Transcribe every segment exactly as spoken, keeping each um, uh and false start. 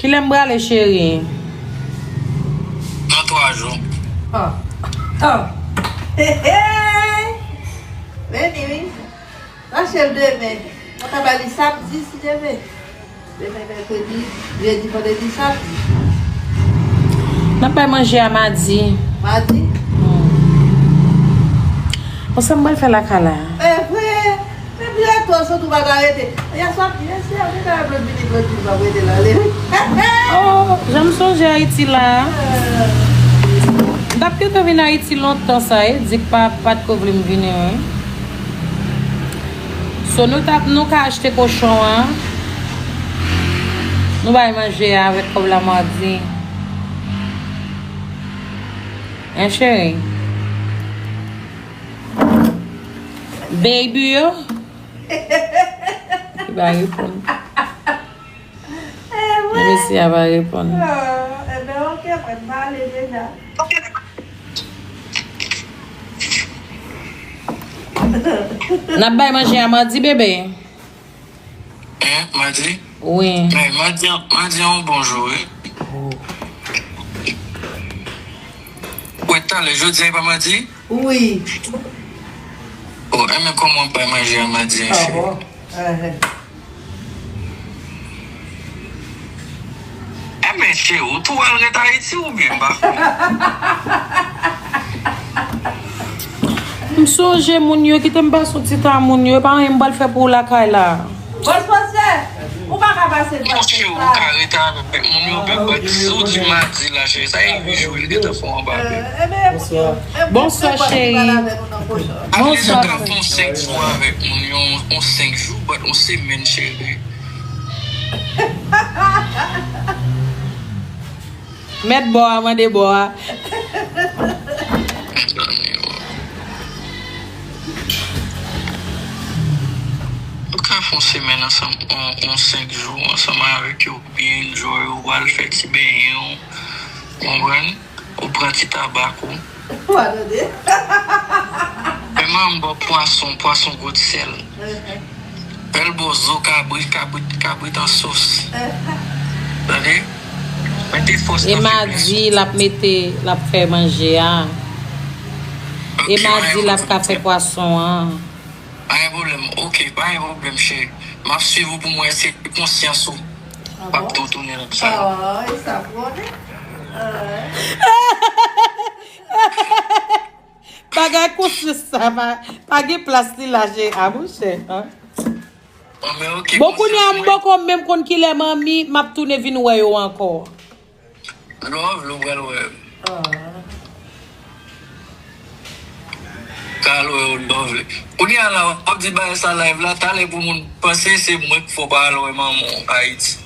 Kilè m prale, cheri? Nan twa jou. Oh. Oh. Hey, hey. Vini, wi. Mache l demen. Mwen ka ba li samdi, si Dye vle. Demen mèkredi, jedi, vandredi, samdi. N ap bay manje a madi. Madi? Hmm. Bon, sa m pral fè lakay la? E vre. Epi reto, sot ou pa ka rete. Yè swa, yè swa, mwen ta vle vini, vle vini, pa rete la, le. Oh, jan m sonje Ayiti la. M t ap gentan vin Ayiti lontan sa, e di k pa, pa t ko vle m vini, wi. So, nou t ap, nou ka achte kochon an. Nou bay manje a avèk kòb la madi. Hein, cheri? Baby. Li pa reponn. Mesye a pa reponn. Ah, enben, oke, mwen pale deja. N ap bay manje a madi, bebe. Hein, madi? Wi. Hey, madi, madi a yon bon jou, wi. Oh. Wè, talè, jodi a e pa madi? Wi. Oh, enben, kòman w ap bay manje a madi a, cheri? Ah bon? Ehe. Enben, cheri, ou tou al ret Ayiti oubyen m pa konnen? M sonje moun yo, kite m pase yon ti tan a moun yo, e pa anyen m pral fè pou ou lakay la. Bòs pastè, ou pa ka pase. Monchè, ou ka rete avèk moun yo, men si w di madi la, cheri, sa e uit jou li gentan fè w anba pye. Bonswa, cheri. Bonswa, cheri. Yon senk jou, but yon semèn, cheri. Mèt bò a, mande bò a. Ou ka fè yon semèn ansanm, yon, yon senk jou ansanm avèk yo, byen enjoy, ou al fè ti benyen w, konprann? Ou pran ti tabak ou. Ou pa tande? Men manman ba w pwason, pwason gwo sèl. Fè l ba w zo kabrit, kabrit, kabrit an sos. Tande? Mete fòs nan feblès. E madi, l ap mete, l ap fè manje a. E madi, l ap ka fè pwason an. Pa gen pwoblèm. Oke, pa gen pwoblèm, cheri. M ap swiv ou pou m wè si konsyans ou p ap tou tounen nan sa yo. Ah, e sa pou konnen. Bagay konsyans sa, pa, pa gen plas li la, cheri. A, monchè, hein? Bon, men oke, bon, kounye a, m poko menm konn kilè manmi, m ap tounen vin wè yo ankò. Lè w vle, ou pral wè. Ka al wè yo lè w vle. Kounye a la, w ap di bagay sa live la, talè pou moun panse se mwen k fè w pa al wè manman w Ayiti.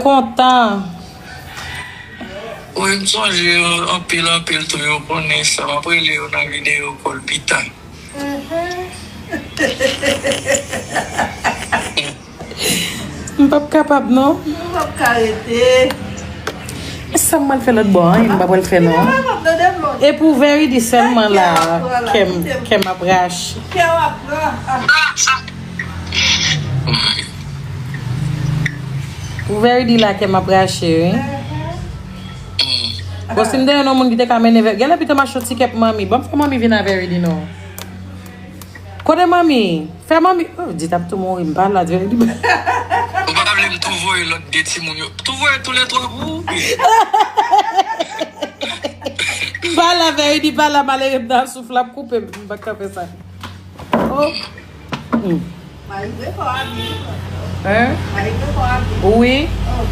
Kontan. Wi, m sonje anpil, anpil tou, yo konnen sa. M ap rele yo nan videyo call pita. M p ap kapab, non. M p ap ka rete. E sa m pral fè lòt bò a, m pa pral fè, non. E pou Verity sèlman la, kè m, kè m ap rache. Pou Verity la, kè m ap rache, wi. Bon, si m te yon moun ki te ka mennen Verity, genlè pito m achte yon tikè pou manmi. Ban m fè manmi vin a Verity, non. Kote manmi? Fè manmi. Oh, di t ap tou mouri, m pa la, di. Ou pa vle m tou voye lòt de timoun yo. Tou voye toulètwa pou ou. M pa la, Verity pa la, malere m nan souf la ap koupe m, m pa ka fè sa. Oh. Hmm. Hein? Wi. Oh.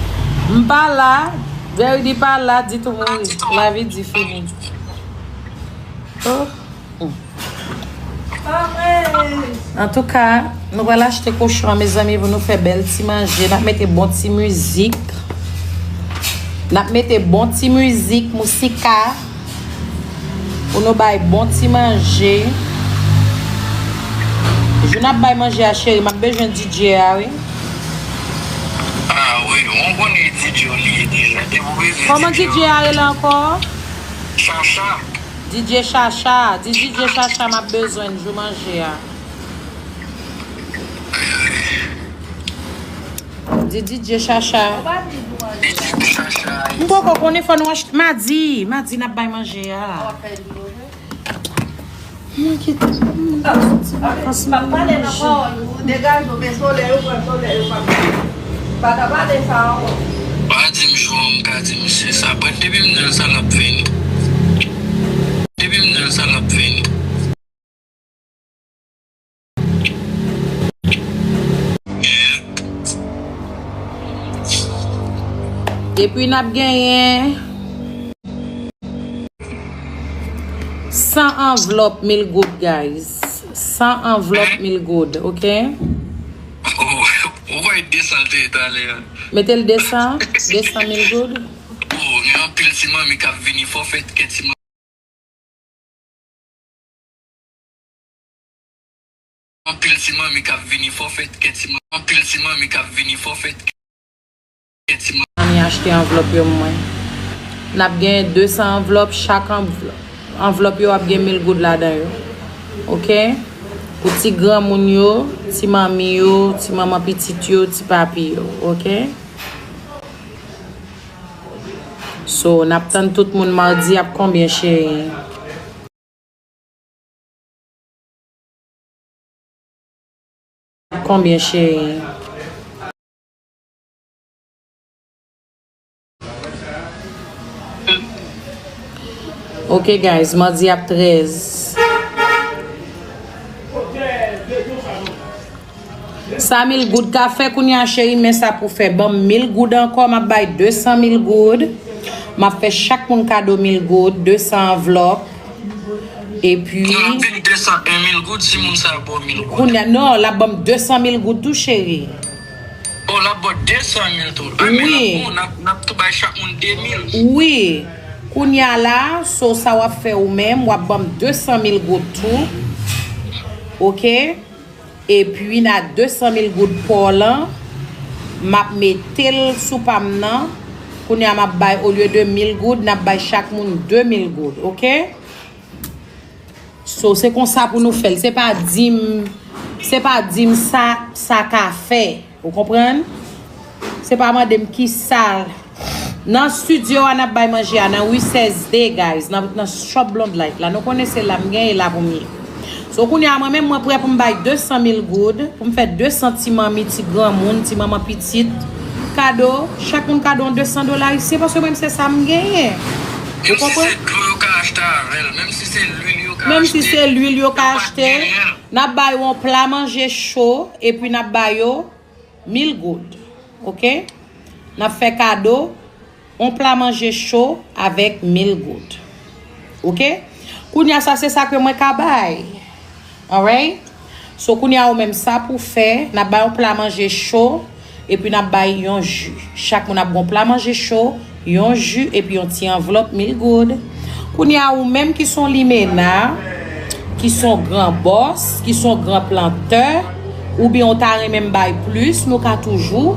M pa la, Verity pa la, di tou mouri. Lavi di fini. Oh. Antouka, nou pral achte kochon an, mezanmi, pou nou fè bèl ti manje. N ap mete bon ti mizik. N ap mete bon ti mizik, mousika, pou nou bay bon ti manje. Jou n ap bay manje a, cheri, m ap bezwen D J a, wi. Ah, wi, ou konnen D J w li ye deja. Depi w bezwen D J a. Kòman D J a rele ankò? Chacha. D J Chacha, di D J Chacha m ap bezwen l jou manje a. Di D J Chacha. M poko konnen, fò nou achte madi. Madi n ap bay manje a. Mwen kite. Pa pale nan pawòl ou, degaje w, men solèy ou pran solèy ou pa. Pa ta pale sa ankò. Pa di m jou an, m ka di misye sa. Brèt, depi m di l sa, l ap vini. Depi m di l sa, l ap vini. Epi n ap genyen san anvlòp mil goud, guys. San anvlòp mil goud, ok? Oh, ou wè desan l te ye talè a. Mete l desan, desan mil goud. Oh, gen anpil ti manmi k ap vini fò fèt kè ti manmi. Anpil ti manmi k ap vini fò fèt kè ti manmi. Anpil ti manmi k ap vini fò fèt kè ti manmi. Manmi achte anvlòp yo mwen. N ap gen desan anvlòp, chak anvlòp. Anvlòp yo ap gen mil goud ladan yo. Ok? Pou ti granmoun yo, ti manmi yo, ti manman pitit yo, ti papi yo. Ok? So, n ap tann tout moun madi ap konbyen, cheri? Konbyen, cheri? Ok, guys, madi ap trèz. Sa mil goud ka fè kounye a, cheri, men sa pou fè. Ban m mil goud ankò, m ap bay desan mil goud. M ap fè chak moun kado mil goud, desan anvlòp. Epi, non, ap vin desan en mil goud si moun sa a ba w mil goud. Kounye a, non, l ap ban m desan mil goud tou, cheri. Oh, l ap ba w desan mil tou. Ah, men l ap bon, n ap, n ap tou bay chak moun de mil. Wi. Kounye a la, so sa w ap fè ou menm, w ap ban m desan mil goud tou. Ok? Epi, nan desan mil goud pa w lan, m ap mete l sou pa m nan. Kounye a, m ap bay, olye de mil goud, n ap bay chak moun de mil goud, ok? So, se konsa pou nou fè l. Se pa di m, se pa di m sa, sa ka fè. Ou konprann? Se pa mande m kisa. Nan estidyo a, n ap bay manje a, nan ri sèz D, guys, nan, nan shop Blonde Light la. Nou konnen se la m genyen, la pou m ye. So, kounye a, mwen menm, mwen prè pou m bay desan mil goud, pou m fè desan ti manmi, ti granmoun, ti manman pitit, kado, chak moun kado yon desan dola ayisyen, paske mwen, se sa m genyen. Ou konprann? Menm si se dlo yo ka achte avè l, menm si se lwil yo ka achte, yo pa t genyen l. N ap ba yo yon pla manje cho, epi n ap ba yo mil goud, ok? N ap fè kado yon pla manje cho avèk mil goud, ok? Kounye a sa, se sa ke mwen ka bay. Alright? So, kounye a ou menm sa pou fè, n ap bay yon pla manje cho, epi n ap bay yon ji. Chak moun ap gen yon pla manje cho, yon ji, epi yon ti anvlòp mil goud. Kounye a, ou menm ki son limena, ki son gran bòs, ki son gran plantè, oubyen ou ta renmen m bay plis, nou ka toujou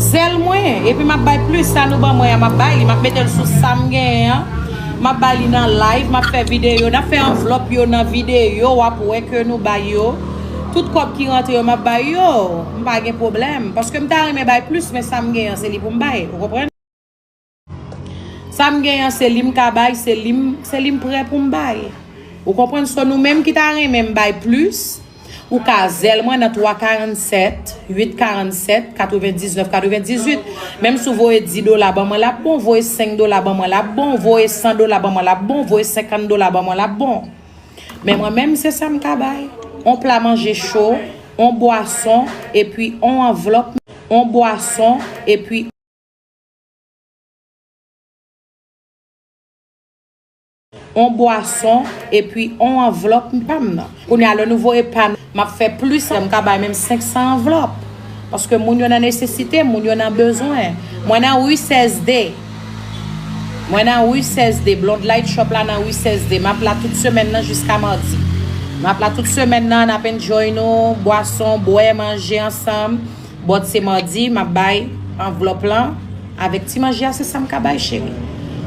zèl mwen. Epi m ap bay plis, sa nou ban mwen an, m ap bay li, m ap mete l sou sa m genyen an. M ap bay li nan live, m ap fè videyo, n ap fè anvlòp yo nan videyo, w ap wè ke nou bay yo. Tout kòb ki rantre yo, m ap bay yo. M pa gen pwoblèm. Paske m ta renmen bay plis, men sa m genyen an, se li pou m bay. Ou konprann? Sa m genyen an, se li m ka bay, se li m, se li m prè pou m bay. Ou konprann? So, nou menm ki ta renmen m bay plis, ou ka zèl mwen nan twa karannsèt, uit karannsèt, katrevendiznèf, katrevendizuit. Menm si w voye dis dola ban mwen, l ap bon. Voye senk dola ban mwen, l ap bon. Voye san dola ban mwen, l ap bon. Voye senkant dola ban mwen, l ap bon. Men mwen menm, se sa m ka bay. On pla manje cho, on bwason, epi on anvlòp, on bwason, epi on bwason, epi on anvlòp pa m nan. Kounye a, lè nou voye pa m, m ap fè plis, m ka bay menm senk san anvlòp. Paske moun yo nan nesesite, moun yo nan bezwen. Mwen nan ri sèz D. Mwen nan ri sèz D. Blonde Light Shop la nan ri sèz D. M ap la tout semèn nan jiska madi. M ap la tout semèn nan, n ap enjoy nou, bwason, bwè, manje ansanm. But se madi, m ap bay anvlòp lan avèk ti manje a, se sa m ka bay, cheri.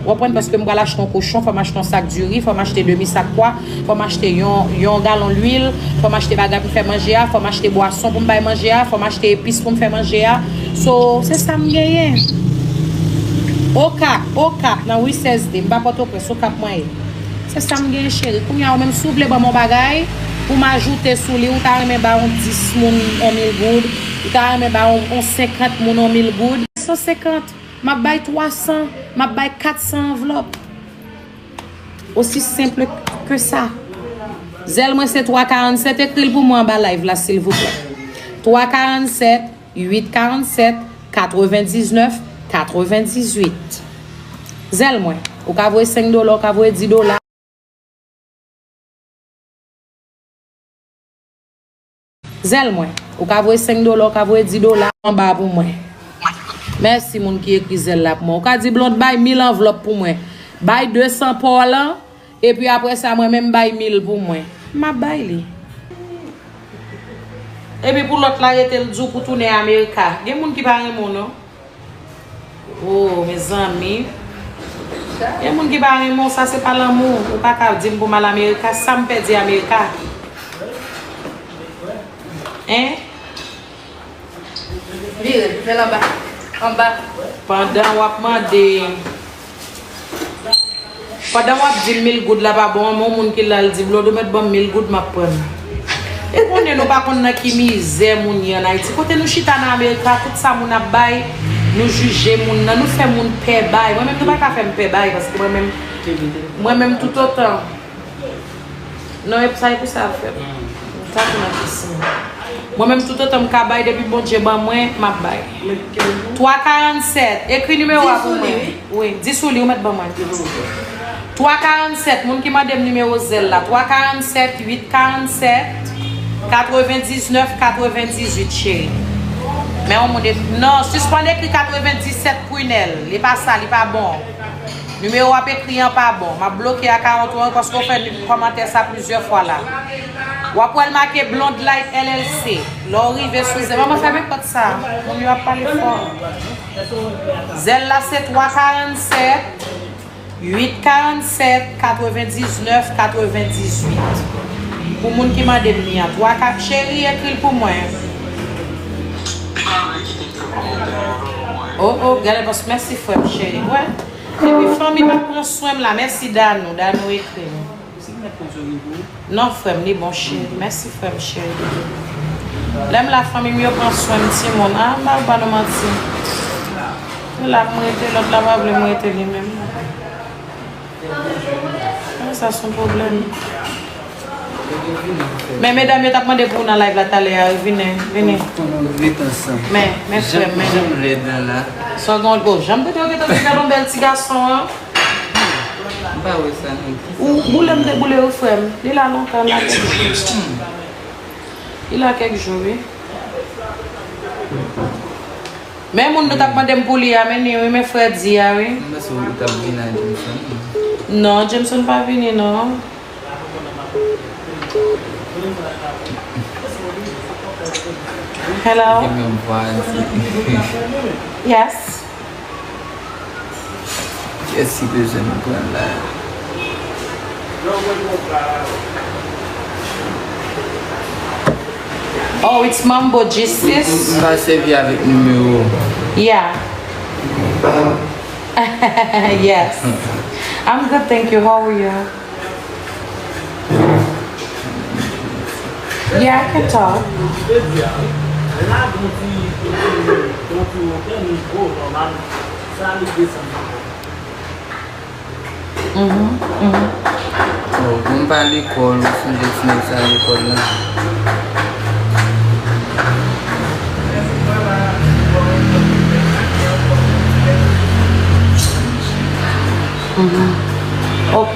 W konprann? Paske m pral achte yon kochon, fò m achte yon sak diri, fò m achte demi sak pwa, fò m achte yon, yon galon lwil, fò m achte bagay pou m fè manje a, fò m achte bwason pou m bay manje a, fò m achte epis pou m fè manje a. So, se sa m genyen. Okap, Okap, nan ri sèz de, m pa Pòtoprens, Okap mwen ye. Se sa m genyen, cheri. Kounye a, ou menm, si w vle ban m yon bagay, pou m ajoute sou li, ou ta renmen ba yon dis moun yon mil goud, ou ta renmen ba yon, yon senkant moun yon mil goud, san senkant. M ap bay twa san, m ap bay kat san anvlòp. Osi senp ke sa. Zèl mwen se twa karannsèt, ekri l pou mwen anba live la, silvouplè. Twa karannsèt, uit karannsèt, katrevendiznèf, katrevendizuit. Zèl mwen, ou ka voye senk dola, ou ka voye dis dola. Zèl mwen. Ou ka voye senk dola, ou ka voye dis dola anba pou mwen. Mèsi moun ki ekri zèl la pou mwen. Ou ka di Blonde bay mil anvlòp pou mwen. Bay de san pa w lan, epi apre sa mwen menm bay mil pou mwen. M ap bay li. Epi pou lòt la rete l di w pou tounen Amerika. Gen moun ki pa renmen w non. Oh, mezanmi. Gen moun ki pa renmen w, sa se pa lanmou. Ou pa ka di m pou m al Amerika, sa m pèdi Amerika? Hein? Vire, fè l anba. Anba. Pandan w ap mande, pandan w ap di m mil goud la pa bon, men yon moun ki la l di, Blonde, ou mèt ban m mil goud, m ap pran l. E konnen nou pa konn nan ki mizè moun ye ann Ayiti. Kote nou chita nan Amerika, tout sa moun ap bay, nou jije moun nan, nou fè moun pè bay. Mwen menm, nou pa ka fè m pè bay, paske mwen menm, mwen menm toutotan. Non, e sa, e pou sa ap fèt. M ta tou nan piscine. Mwen menm, toutotan m ka bay, depi Bondye ban mwen, m ap bay. Twa karannsèt, ekri nimewo a pou mwen. Wi, di sou li, ou mèt ban mwen. Twa karannsèt, moun ki mande m nimewo zèl la. Twa karannsèt, uit karannsèt, katrevendiznèf, katrevendizuit, cheri. Men yon moun ek-, non, sispann ekri katrevendisèt Prunelle. Li pa sa, li pa bon. Nimewo w ap ekri an pa bon. M ap bloke akawont ou an paske w fè ni-, kòmantè sa plizyè fwa la. W ap wè l make Blonde Light L L C. Lè w rive sou zèl, manman, fèmen pòt sa. Moun yo ap pale fò. Zèl la se twa karannsèt, uit karannsèt, katrevendiznèf, katrevendizuit. Pou moun ki mande m li an, twa ka-, cheri, ekri l pou mwen. Oh, oh, gade, bòs, mèsi, frè m, cheri. Wè. Epi fanmi m ap pran swen m la. Mèsi, Danou. Danou ekri m. Non, frè m, li bon, cheri. Mèsi, frè m, cheri. Lè m la, fanmi m yo pran swen m, timoun. Ah, m pa ba nou manti. Yo la pou m rete, lòt la pa vle m rete li menm. Ah, sa se yon pwoblèm. Men medam yo t ap mande pou ou nan live la talè a, wi, vini, vini. Pou nou ret ansanm. Men, men frè m, men. Janm lèd lan la. Sa w gen, oh, janm tande w gentan vin gade yon bèl ti gason an. M pa wè sa non. Ou boule m te boule wi frè m. Li la lontan la. Li la kèk jou wi. Men moun nou t ap mande m pou li a, men ni wi, men frè di a wi. M panse ou t ap vin a Jameson. Non, Jameson pa vini non. Hello? Gen menm vwa di. Yes. Kiyès ki bezwen nou pran la? Oh, it's Mambo G six. M, m, m pa sèvi avèk nimewo. Yeah. Yes. I'm good, thank you. How are you? Yeah, I can talk. Mhm, mhm. Oh, pou m pa lekòl, ou sonje ti nèg sa lekòl la. Mhm. Ok.